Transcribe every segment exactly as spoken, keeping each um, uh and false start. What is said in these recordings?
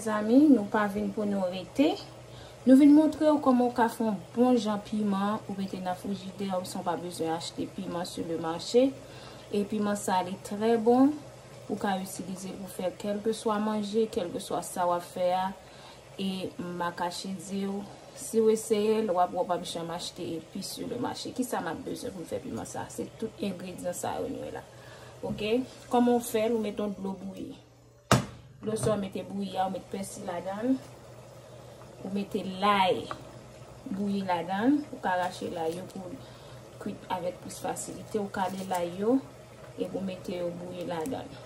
Mezanmi, nou pa vin pou nou rete. Nou vin montre w kòman w ka fè yon bon jan piman, ou mete nan frijidè, ou san w pa bezwen achte piman sur le marché. E piman sa, li trè bon. Ou ka itilize l pou fè kèlkeswa manje, kèlkeswa sa w ap fè a. E m pa kache di w, si w eseye l, w ap wè w p ap janm achte epi sur le marché. Kisa m ap bezwen pou m fè piman sa? Se tout engredyan sa yo nou wè la. Oke? Kòman w fè l? Ou mete yon dlo bouyi. Dlo sa w mete bouyi a, ou met pèsi ladan l. Ou mete lay bouyi ladan l. Ou ka rache lay yo pou l kwit avèk plis fasilite. Ou kale lay yo epi ou mete yo bouyi ladan l.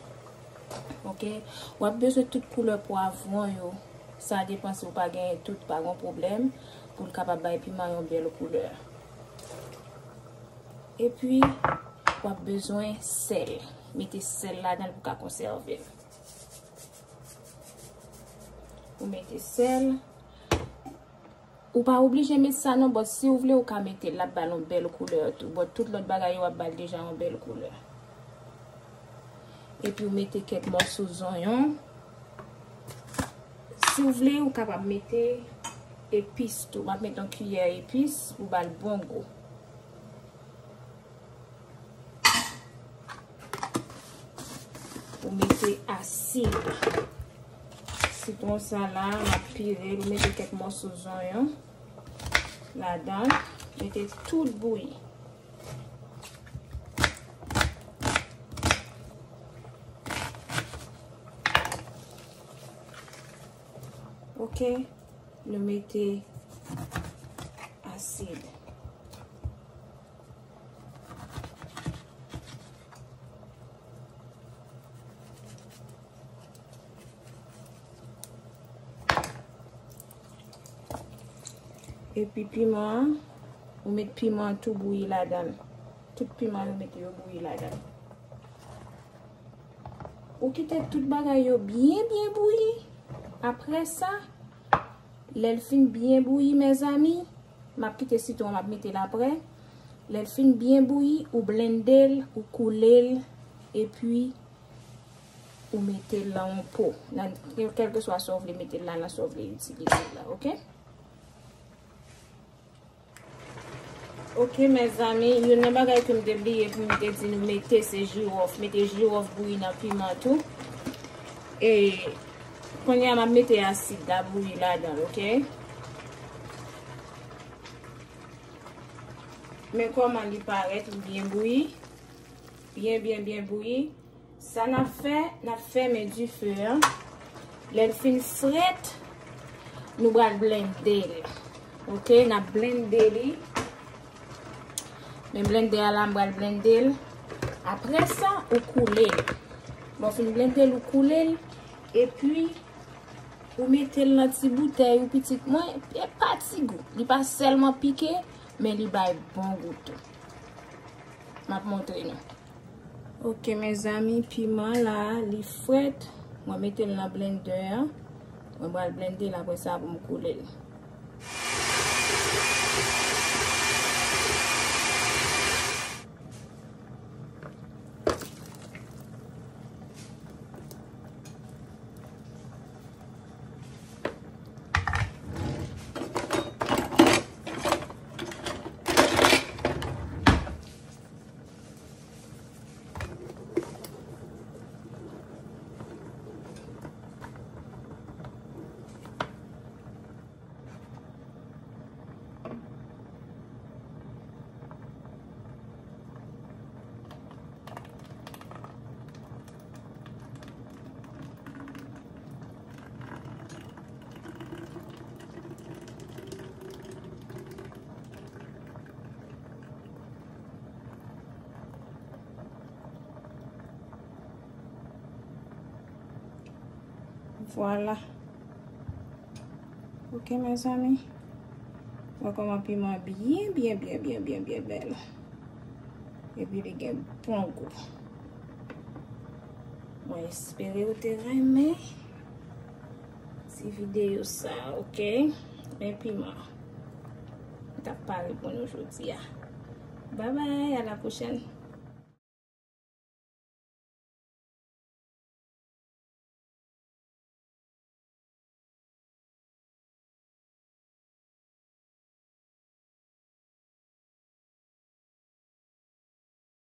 Oke? W ap bezwen tout koulè pwavwon yo. Sa depann si w pa genyen tout, pa gen pwoblèm. Pou l kapab bay piman yon bèl koulè. Epi, w ap bezwen sèl. Mete sèl ladan l pou ka konsève l. Ou mete sèl. Ou pa oblije met sa non, but si w vle, ou ka mete l, l ap ba l yon bèl koulè tou. But tout lòt bagay yo ap ba l deja yon bèl koulè. Epi w mete kèk mòso zonyon. Si w vle, ou kapab mete epis tou. M ap met yon kiyè epis pou ba l bon gou. Ou mete asid. Sitwon sa la, m ap pire l, ou mete kèk mòso zonyon ladan l. Mete tout bouyi. Oke, nou mete asid. Epi piman an, ou met piman an tou bouyi ladan l. Tout piman yo mete yo bouyi ladan l. Ou kite tout bagay yo byen, byen bouyi. Apre sa, lè l fin byen bouyi, mezanmi, m ap kite sitwon an, m ap mete l apre. Lè l fin byen bouyi, ou blende l, ou koule l, epi ou mete l nan yon po. Nan kèlkeswa sa w vle mete l la, nan sa w vle itilize l la, oke? Oke, mezanmi, youn nan bagay ke m te bliye pou m te di nou mete, se jiwòf. Mete jiwòf bouyi nan piman tou. E kounye a, m ap mete asid la bouyi ladan l, oke? Men kòman li parèt, li byen bouyi. Byen, byen, byen bouyi. Sa n ap fè, n ap fèmen dife a. Lè l fin frèt, nou pral blende l. Oke, n ap blende li. Men blendè a la, m pral blende l. Apre sa, ou koule l. Lè w fin blende l, ou koule l. Epi, ou mete l nan ti boutèy ou pitit mwen. E pa ti gou. Li pa sèlman pike, men li bay bon gou tou. M ap montre nou. Oke, mezanmi, piman la, li frèt. Mwen mete l nan blendè an. Mwen pral blende l, apre sa pou m koule l. Vwala. Oke, mezanmi. Mwen kòman piman byen, byen, byen bèl. Epi li gen bon gou. Mwen espere ou te renmen ti videyo sa, oke? Men piman. Mwen t ap pare pou nou jodi a. Babay, a la pwochèn.